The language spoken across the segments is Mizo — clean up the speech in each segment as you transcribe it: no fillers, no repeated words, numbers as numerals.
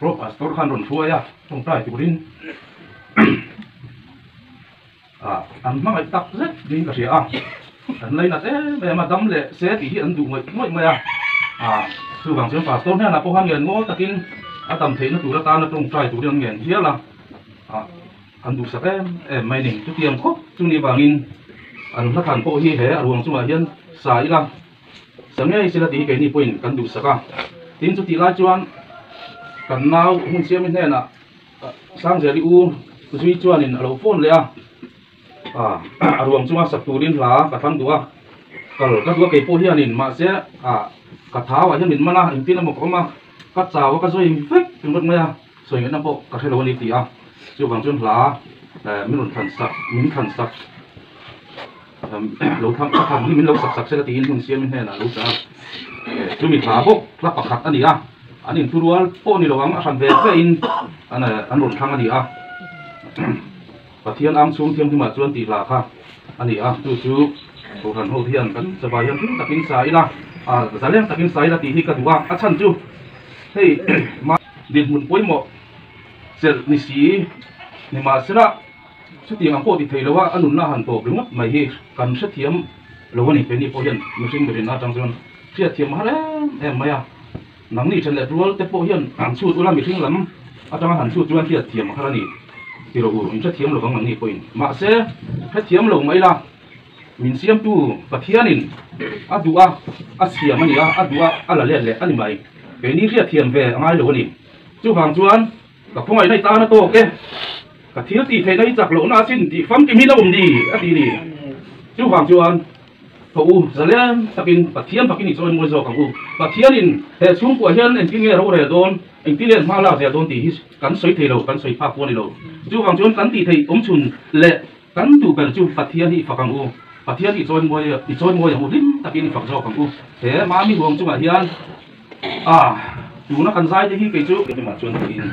Pro pastor khan rawn hruai a tawngtai turin ah an hmangaih tak zet ding ka hria a an lainat em em a dam leh se tih hi an duh ngawih ngawih mai a ah chuvang chuan pastor hnenah pawh khan ngen ngawl takin a dam theihna tur atana tawngtai turin an ngen hial a ah an duhsak em em mai a ni chutiang khawp chu ni vangin an hlathan pawh hi he a ruang chungah hian sa ila. Sa ngei sila tih hi keini pawhin kan duhsak a, tin chutih lai chuan kan nau hun siami hnenah Sangzeli u zui chuanin a lo phone leh a, ah a ruang chunga sak turin hla ka thlang duh a, kal ka duh a keipawh hianin mahse ah ka thau ah hian min man a, engtin emaw ka awm a, ka chau a ka zawi vek ringawt mai a, sawi ngaihna pawh ka hrelo a ni ti a, chuvang chuan hla min rawn thlan sak min thlan sak. Lo thlang ka thlang hi min lo sak sak sela tiin hun siam hnenah lo chah a, chumi thla bawk hla pakhat a ni a, an inthurual pawh ni lo ang a hran ve ve in an an rawn thlang a ni a, Pathian ang chhung thianghlimah chuan tih hla kha a ni a, chu chu Kohhran ho hian kan savai hian hlim takin sa ila, zaleng takin sa ila tih hi ka duh a, a chhan chu hei dinhmun pawimawh chelh ni si nimahsela. Chutiang ang pawh ti thei lo a, a nunna han tawp ringawt mai hi kan hrethiam lo a ni. Keini pawh hian mihring mirinna atang chuan hriatthiam a har em em mai a. Nangni then leh rual te pawh hian han chhut ula mihring lam atanga han chhut chuan hriatthiam a har a ni ti rawh u, in hrethiam lo vang nangni pawhin. Mahse, hrethiam lo mai la, min siamtu Pathianin a duh a, a siam a ni a, a duh a, a la let leh a ni mai. Keini hriatthiam ve a ngai lo a ni. Chuvang chuan. Ka khawngaihna i tan a tawk e, ka thil tih theihna i chak lohna asin tih famkim hi la awm ni a ti ni. Chuvang chuan thaw u zalem takin Pathian fakin i chawi mawi zawk ang u. Pathianin he chhungkuah hian engtin nge rorel dawn, engtin nge hma lak zel dawn tih hi kan sawi thei lo, kan sawi phak pawh a ni lo. Chuvang chuan kan tih theih awm chhun leh kan duh ber chu Pathian hi i fak ang u, Pathian hi i chawi mawi i chawi mawi ang u, hlim takin i fak zawk ang u. He Mami huang chungah hian A, tuna kan zai te hi kei chu engmah chuan tiin.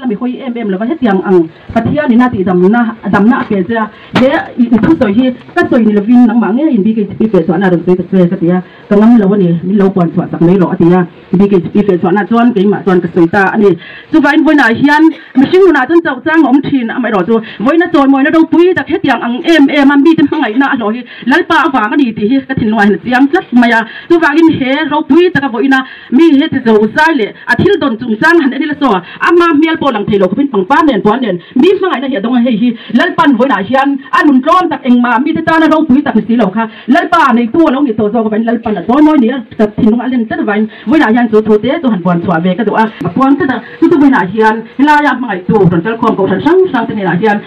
mi hawi em em lova hetiang ang Pathianin a tihdamna damna a pe che a, he i thusawi hi ka sawi ni lovin nangmah ngeiin BKHP fehchhuahna a rawn sawi ta che ka ti a, ka ngam lo a ni, min lo puan chhuah chak mai rawh a ti a, BKHP fehchhuahna chuan keimah chuan ka sawi ta a ni. Chuvangin vawiinah hian mihring nunah chuan chauh chang a awm thin, amaherawhchu vawiina chawimawina ropui tak hetiang ang em em a mite hmangaihna a hlawh hi Lalpa avang a ni tih hi ka thinlungah hian a chiang tlat mai a, chuvangin he ropui taka vawiina Mi he ti zo zai leh a thil dawn chungchang han en ila saw ama hmel pawh lang thei lo khawpin pangpar nen puan nen mi hmangaihna hi a dawng a, hei hi Lalpan vawiinah hian a nun tlawm tak engmah mite tana ropui tak ni si lo kha Lalpa neitu a lo nih tawh zawk avangin Lalpan a chawimawi ni a, ka thinlung a len tlat avangin vawiinah hian chu thu te chu han puan chhuah ve ka duh a, a puang tlat a, chu chu vawiinah hian helaia hmangaihtu rawn kalkhawm kohhran hrang hrang te hnenah hian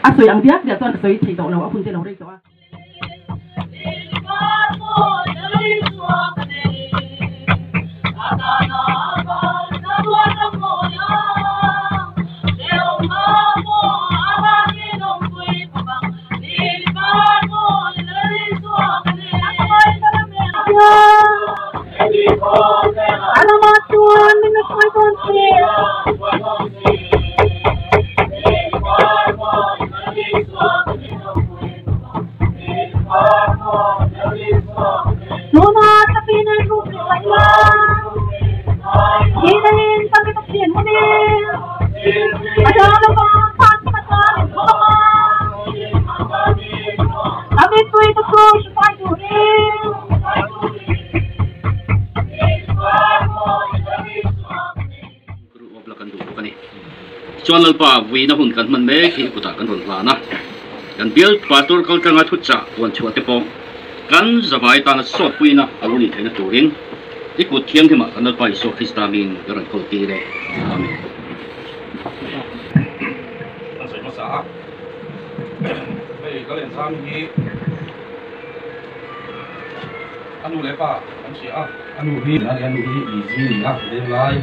a sawi ang diak diak chuan ka sawi thei tawh lo a hun te lo rei tawh a. Chuan Lalpa vuina hun kan hman mek hi kutah kan rawn hlan a, kan bial pastor kaltlanga thuchah puan chhuah te pawh kan zavai tana sawtpuina a lo nih theihna turin i kut thianghlimah kan Lalpa Isua Krista hming ka rawn kawl tir e. Amen. Kan sawi hmasa a, hei ka lenzam hi a nu leh pa kan hria a, a nu hi a nu hi Lizzy a ni a, venglai.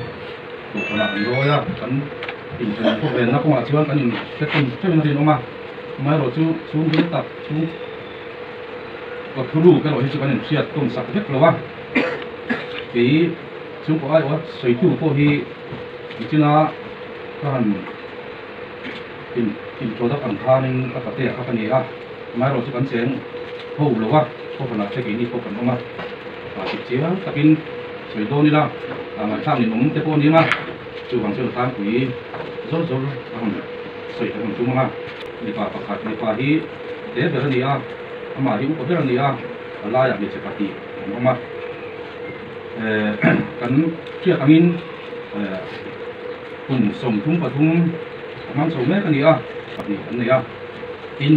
Kohhranah kan lawi a, kan inthen khawp venna kawngah chuan kan inhre tawn theuhin a rinawm a, amaherawhchu chhungril tak chhung kawthuruk erawh hi chu kan inhriat tawn sak vek lo a, kei chhungkaw aiawha sawitu pawh hi nichina ka han in introduct ang khanin ka patea kha ka ni a, amaherawhchu kan cheng ho lo a, kohhranah te keini pawh kan awm a, tikchiang takin. Sawi dawn ila, ngaihthlak ninawm te pawh a ni ang a, chuvang chuan tlangpui zawr zawr a rawn sawi kan rawn tum ang a. Mipa pakhat, mipa hi te ber a ni a, amah hi upa ber a ni a, a laiah hmeichhe pahnih an awm a. Kan hriat angin kum 33 a hmang chho mek a ni a, pahnih an nei a, tin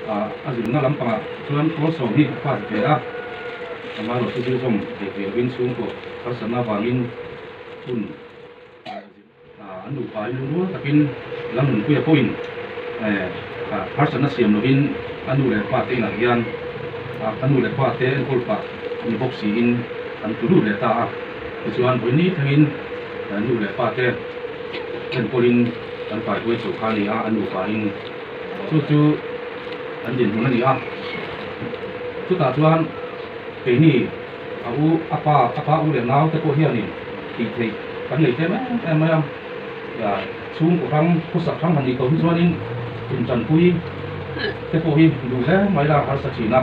a zirna lampangah chuan pawl sawm hi a pass ve a. Amaherawh chu zir zawm thei ve lovin chhungkaw harsatna avangin hun an nupain lungrual takin Lalnunpuia pawhin harsatna siam lovin a nu leh pa te inah hian a nu leh pa te enkawl pah ni bawk siin an tlu lut leh ta a. Tichuan vawiin thlengin nu leh pa te enkawlin an kaihuai chho kha a ni a, a nupain Chu chu an dinhmun a ni a, chutah chuan keini a u, a pa, a pa u leh nau te pawh hianin tih theih kan nei tlem em em mai a, chhungkaw hrang, khawsak hrang han nih tawh hi chuanin intanpui te pawh hi duh hle mai la harsa thin a,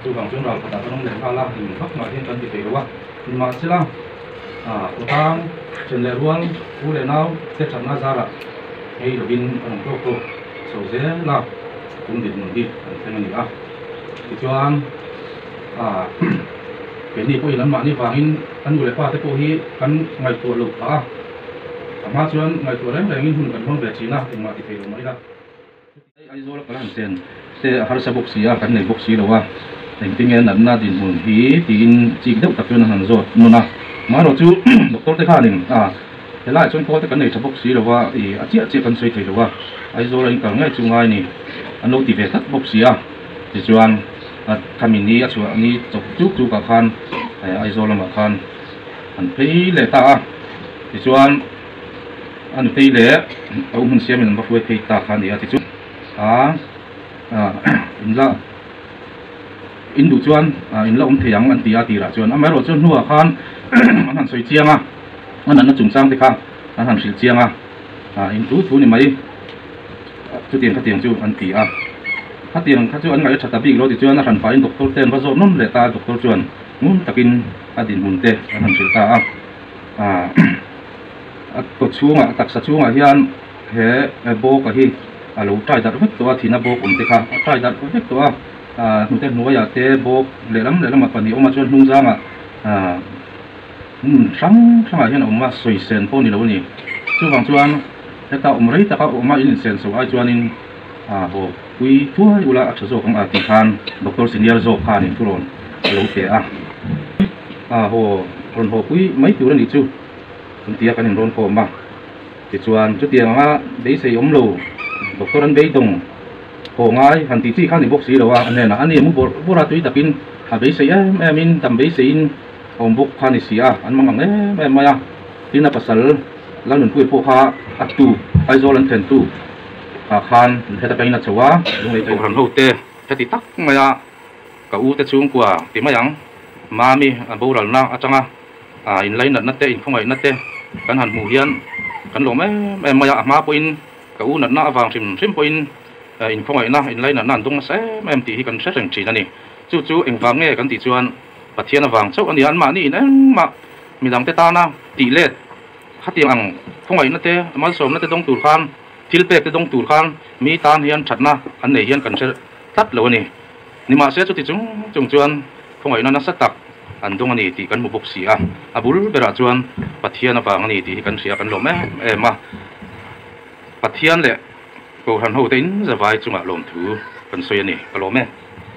chuvang chuan ral khatah kan awm leh nghal a, eng vak mah hian kan ti thei lo a, nimahsela khawtlang then leh rual u leh nau te thatna zarah Hei lovin a rawn tawk tawk chho zel a, tum dinhmun hi an thleng a ni a. Tichuan ah keini pawhin anmahni vangin kan nu leh pa te pawh hi kan ngaihtuah loh phah a, a hma chuan ngaihtuah reng rengin hun kan hmang ve thin a, engmah ti thei lo mah ila. Aizawl a kal han chen te a harsa bawk si a, kan nei bawk si lo a, engtinge natna dinhmun hi tiin chik deuh tak chuan an han zawt nawn a, maherawh chu doctor te khanin a helaiah chuan kawl te kan nei tha bawk si lo a, ih a chiah chiah kan sawi thei lo a, Aizawl a inkal ngei chu ngai ni an lo ti ve tlat bawk si a, tichuan khami ni a chhuah ni chawp chuk chuk ah khan Aizawl lamah khan an phei leh ta a, tichuan. A nutei leh a u hmun siamin an va hruai phei ta kha a ni a tichu a in la in duh chuan in la awm thei ang an ti a tirah chuan amaherawh chu hnuah khan an han sawi chiang a a natna chungchang te kha an han hrilh chiang a. In thu thu ni mai chutiang khatiang chu an ti a. Khatiang kha chu an ngaih a tha ta bik lo tichuan a hran pahin doctor te an va zawt nawn leh ta a, doctor chuan ngun takin a dinhmun te an han hrilh ta a. A kaw chhungah a taksa chhungah hian he bawk a hi a lo tai darh vek tawh a, thihna bawk awm te kha a tai darh vek tawh a. Hnute hnuaiah te bawk lehlam lehlamah pahnih awm a chuan hnung zangah hmun hrang hrangah hian a awm a, sawi sen pawh a ni lo a ni. Chuvang chuan heta awm rei taka awm a in insen so ai chuanin haw pui thuai ula a tha zawk ang a tih khan doctor senior zawk khanin thurawn a lo pe a. Haw rawn haw pui mai tur a nih chu kan ti a kan inrawn khawm a. Tichuan chutiang anga beisei awm lo doctor an beidawng haw ngai han tih chi kha a ni bawk si lo a, a hnenah a ni mu bawrh bawrh a tui takin a beisei em em in dam beiseiin a awm bawk kha a ni si a, an mang ang em em mai a. Tin a pasal Lalnunpuia pawh kha a tu Aizawl an thlen tu ah khan heta ka in a chho a, lunglei kohhran ho te heti tak mai a ka u te chhungkua ti mai ang Mami a boralna atanga a inlainatna te inkhawngaihna te kan han hmuh hian kan lawm em em mai a, a hma pawhin ka u natna avang hrim hrim pawhin inkhawngaihna inlainatna an dawng nasa em em tih hi kan hre reng thin a ni. Chu chu engvang nge kan tih chuan Pathian avang chauh a ni a, anmahni in engmah midangte tana tih let khatiang ang khawngaihna te malsawmna te dawng tur khan thil pek te dawng tur khan mi tan hian thatna an nei hian kan hre tlat lo a ni. Nimahse chuti chung chung chuan khawngaihna nasa tak an dawng a ni tih kan hmu bawk si a, a bul berah chuan Pathian avang a ni tih hi kan hria kan lawm em em a. Pathian leh Kohhran hote in zavai chungah lawmthu kan sawi a ni, ka lawm e.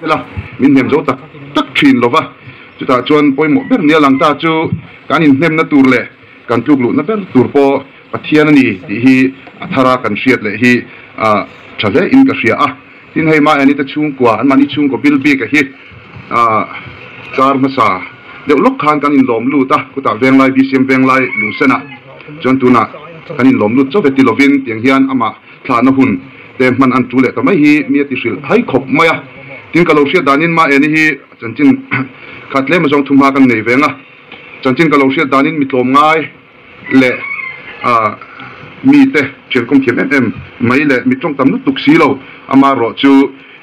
Hela min hnem zo tak tak thin lova, chutah chuan pawimawh ber nia lang ta chu kan inhnemna tur leh kan tluk luhna ber tur pawh Pathian a ni tih hi a thara kan hriat leh hi a tha hle in ka hria a. Tin hei Maheni te chhungkua, anmahni chhungkaw bil bik a hi kar hmasa deuh lawk khan kan inlawm lut a, khutah Venglai BCM Venglai Lungsenah chuan tunah kan inlawm lut chauh ve ti lovin tiang hian amah thlahna hun te hman an tul leh ta mai hi mi a ti hrilh hai khawp mai a. Tin ka lo hriat danin Maheni hi chanchin khat tlem azawng thu hma kan nei veng a, chanchin ka lo hriat danin mi tlawm ngai leh mite thian kawm thiam em em mai leh mi tawng tam lutuk si lo, amaherawh chu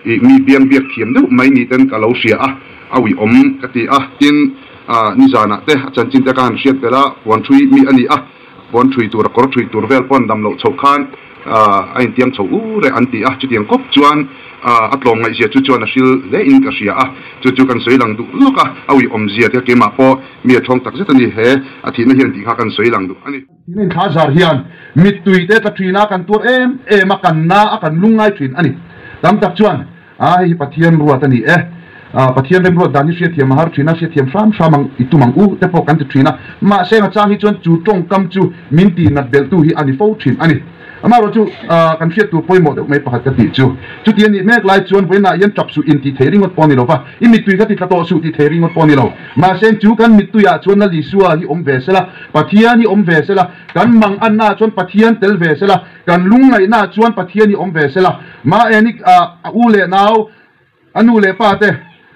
ih mi biang biak thiam deuh mai ni ten ka lo hria a, a uiawm ka ti a, tin nizanah te a chanchin te ka han hriat belh a, puan thui mi a ni a, puan thui tur a kawr thui tur vel pawh an dam loh chhoh khan a intiang chho ur e an ti a, chutiang kawp chuan a tlawm ngaihzia chu chuan a hril hle in ka hria a, chu chu kan sawi lang duh lawk a, a uiawmzia te keimah pawh mi a thawng tak zet a ni, he a thihna hian tih kha kan sawi lang duh a ni. Thihna inthla zar hian mittui te tla thin a, kan tuar em em a, kan na a, kan lungngai thin a ni. Tam tak chuan a hei hi Pathian ruat a ni e, Pathian remruat dan hi hriatthiam a har thin a, hriatthiam hram hram ang i tum ang u te pawh kan ti thin a, mahse a chang hi chuan chu tawngkam chu min tihnat belhtu hi a ni fo thin a ni. Amaherawh chu kan hriat tur pawimawh deuh mai pakhat ka tih chu, chuti a nih mek lai chuan vawiinah hian tap suh in tih thei ringawt pawh a ni lo va, i mittui kha ti tla tawh suh tih thei ringawt pawh a ni lo. Mahse chu kan mittuiah chuan Lal Isua hi awm ve sela, Pathian hi awm ve sela, kan mangannaah chuan Pathian tel ve sela, kan lungngaihnaah chuan Pathian hi awm ve sela, Maheni a u leh nau, A nu leh pa te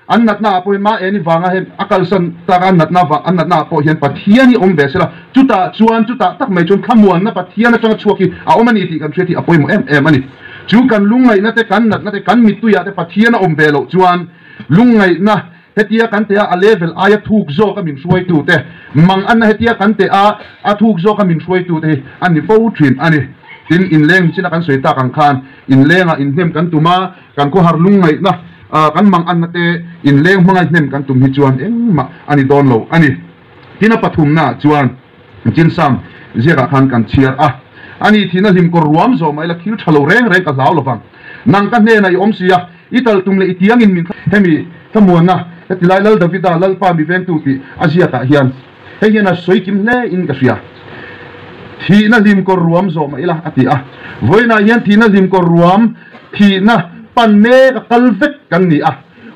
an natna ah pawh hian Maeni vanga hian a kalsan tak a, an natna vang an natna ah pawh hian Pathian hi awm ve sela, chutah chuan chutah tak mai chuan thlamuanna Pathian atanga chhuak hi a awm a ni tih kan hriat hi a pawimawh em em a ni. Chu kan lungngaihna te, kan natna te, kan mittuiah te Pathian a awm ve loh chuan lungngaihna hetia kan teh a, a level aia thuk zawk a min hruaitu te, manganna hetia kan teh a, a thuk zawk a min hruaitu te hi a ni fo thin a ni. Tin, inleng chin a kan sawi tak ang khan inlengah inhnem kan tum a, Kan khawhar lungngaihna kan mang anna te inleng hmangaih hnem kan tum hi chuan engmah a ni dawn lo a ni. Tin a pathumnaah chuan Chinsam ziakah khan kan chhiar a, A ni thihna hlim kawr ruam zawh mah ila thil tha lo reng reng ka hlau lovang. Nang ka hnenah i awm si a, i tal tum leh i tiangin min Hemi thlamuanna heti lai Lal Davida Lalpa mi vengtu tih a ziakah hian Hei hian a sawi kim hle in ka hria. Thihna hlim kawr ruam zawh mah ila a ti a. Vawiinah hian thihna hlim kawr ruam, thihna pan mek a kal vek kan ni a.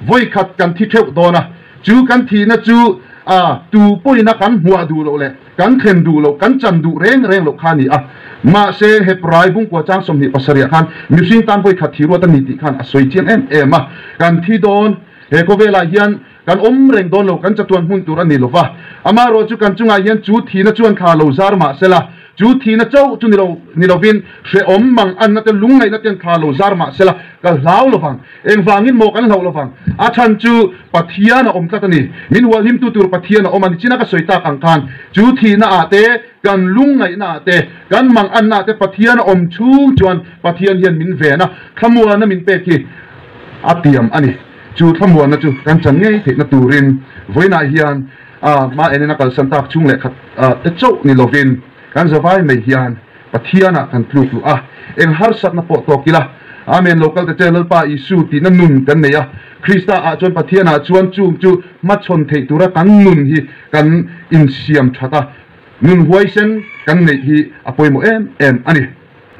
Vawikhat kan thi theuh dawn a. Chu kan thihna chu a tu pawhin a kan hmuah duh loh leh kan thlen duh loh, kan chan duh reng reng loh kha a ni a. Mahse, Hebrai bungkua chang 27 ah khan mihring tan vawikhat thi ruat a ni tih khan a sawi chiang em em a. Kan thi dawn he khawvelah hian Kan awm reng dawn lo, kan chatuan hmun tur a ni lo va. Amaherawh chu kan chungah hian chu thihna chuan thla lo zar mah sela, Chu thihna chauh chu ni lo ni lovin hrehawm mang anna te lungngaihna ten thla lo zar mah sela ka hlau lovang. Engvangin maw kan hlauh lovang? A chhan chu Pathian a awm tlat a ni. Min hualhimtu tur Pathian a awm a ni. China ka sawi tak ang khan chu thihna ah te, kan lungngaihna ah te, kan mang anna ah te Pathian a awm chhung chuan Pathian hian min ven a, thlamuana min pek hi a tiam a ni. Chu thlamuanna chu kan chan ngei theihna turin vawiinah hian a hma enin a kalsan tak chhung leh khat te chauh ni lovin kan zavai mai hian Pathianah kan tluk luh a, eng harsatna pawh tawk ila, Amen, lo kal ta che Lalpa Isu tihna nun kan nei a, Krista ah chuan Pathianah chuan chung chu hmachhawn theih tura kan nun hi kan insiam that a, nun huaisen kan neih hi a pawimawh em em a ni.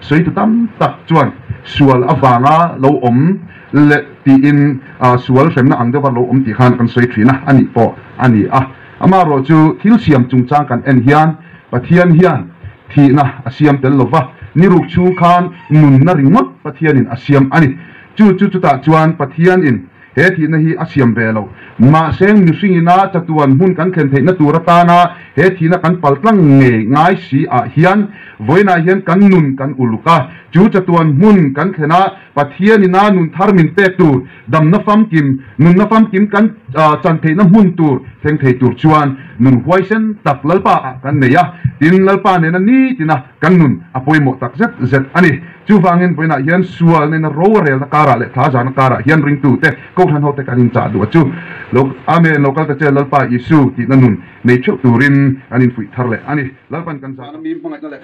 Sawitu tam tak chuan sual avanga lo awm leh tiin sual hremna ang deuha lo awm tih khan kan sawi thin a, a nih pawh a ni a. Amaherawh chu thil siam chungchang kan en hian Pathian hian thihna a siam tel lova, ni ruk chhung khan nunna ringawt Pathianin a siam a ni. Chu chu chutah chuan Pathianin he thihna hi a siam ve lo. Mahse mihringina chatuan hmun kan thlen theihna tur atana he thihna kan paltlang ngei ngai si ah hian vawiinah hian kan nun kan uluk a. Chu chatuan hmun kan thlen a Pathianina nun thar min pek tur, damna famkim, nunna famkim kan chan theihna hmun tur thleng thei tur chuan nun huaisen tak Lalpa ah kan nei a, tin Lalpa nena nitina kan nun a pawimawh tak zet zet a ni. Chuvangin vawiinah hian sual nena ro a relna karah leh thla zahna karah hian ringtute Kohhran hote kan inchah duh a chu. Lo Amen, lo kal ta che Lalpa Isu tihna nun nei theuh turin kan infuih thar leh a ni. Lalpan kan zahna mi hmangaihna leh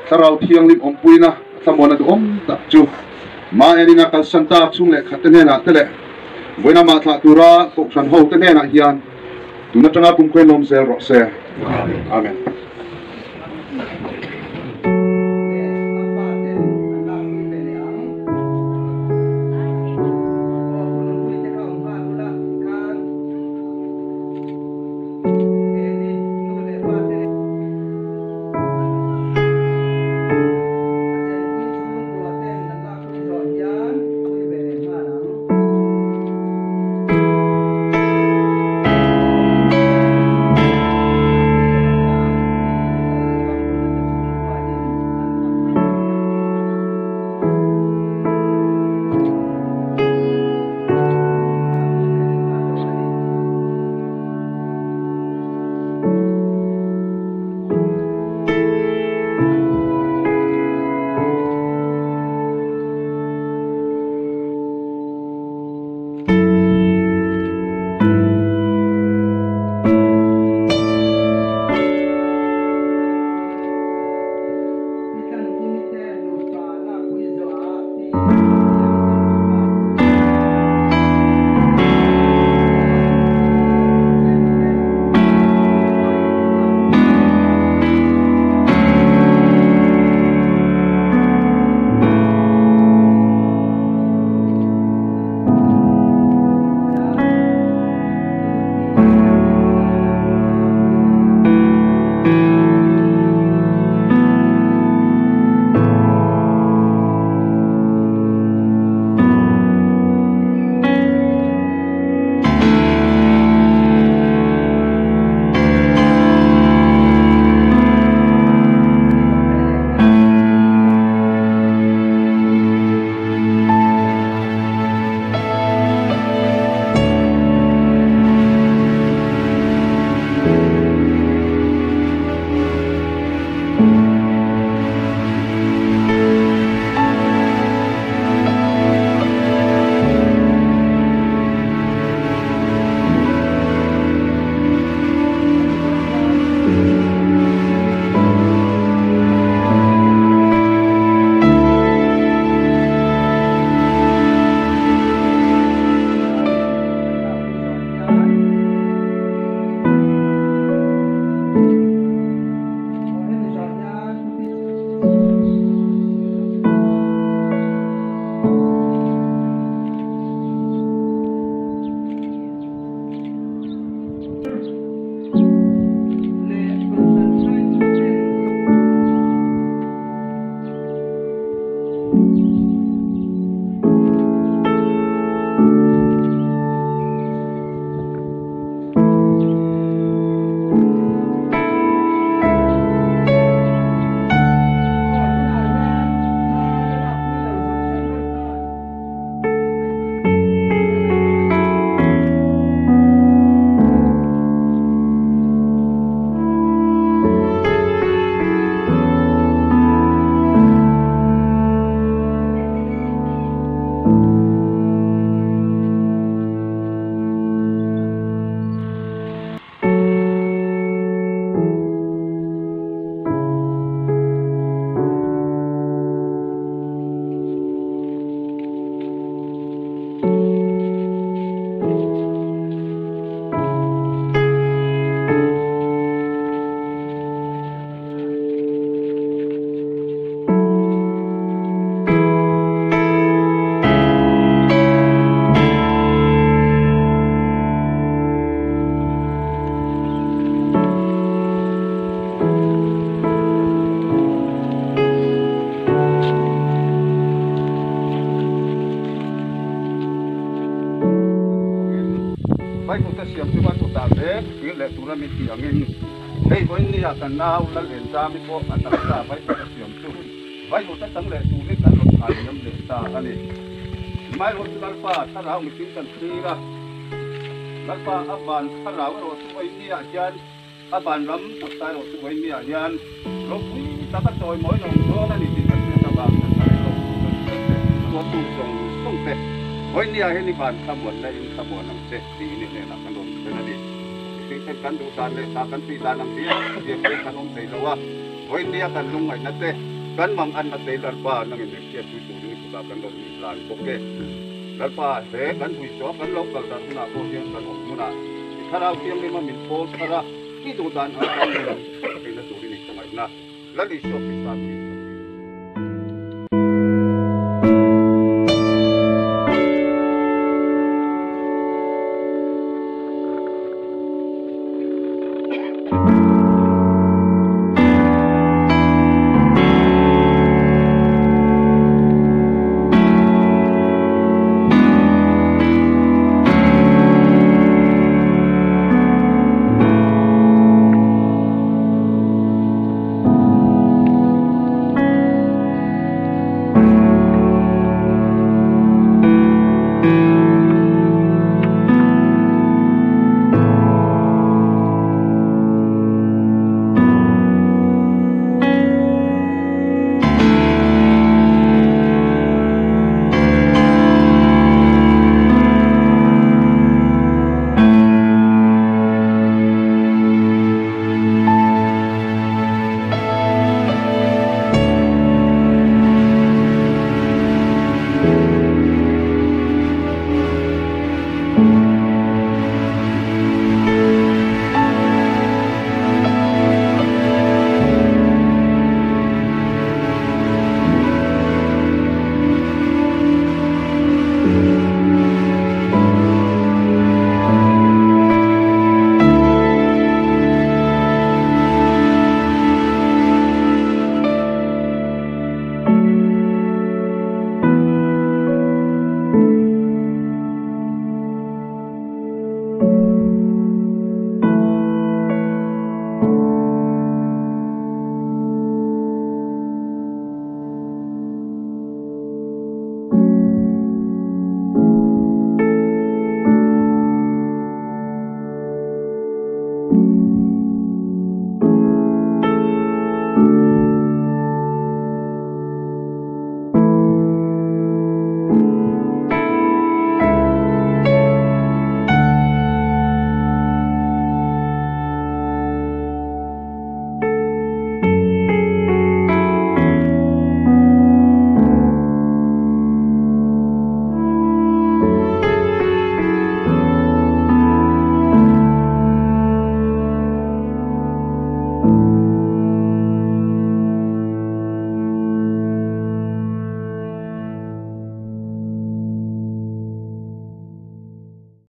Thlarau Thianghlim awmpuina a thlamuana duhawm tak chu Maenina kalsan tak chhung leh khatte hnenah te leh vawiin amah thlah tura Kohhran hote hnenah hian tun atanga kumkhuain lawm zel rawh se. Amen. i tih angin hei vawinia kan nau Lalenzami pawh a taksa vaivut a siam chu vaivut a chang leh turin kan rawn thai liam leh ta a ni. Nimairawh chu Lalpa thlarau mitin kan thlir a, Lalpa a van thlarau erawh chu vawinia hian a van ram taksa erawh chu vawinia hian ropui taka chawi mawi lo dawn a ni tih kan hriat avangin a thlarau erawh chu kan hriat leh tuartu zawng zawng te vawinia hian i van thlamuanna in thlamuan ang che tiin i hnenah kan rawn thlen a ni. Mihring ten kan duh dan leh tha kan tih dan ang diak diak hian kan awm thei lo a, vawinia kan lungngaihna te, kan manganna te Lalpa nangin engchhiatpui turin i kutah kan rawn inhlan bawk e. Lalpa, he kan huichawh kan lo kal dan hunah pawh hian kan awm hmunah i thlarau thianghlim a min pawl thar a, i duh dan ang kan nun theihna turin i khawngaihna Lal Isua Krista hmingin ka dil a che.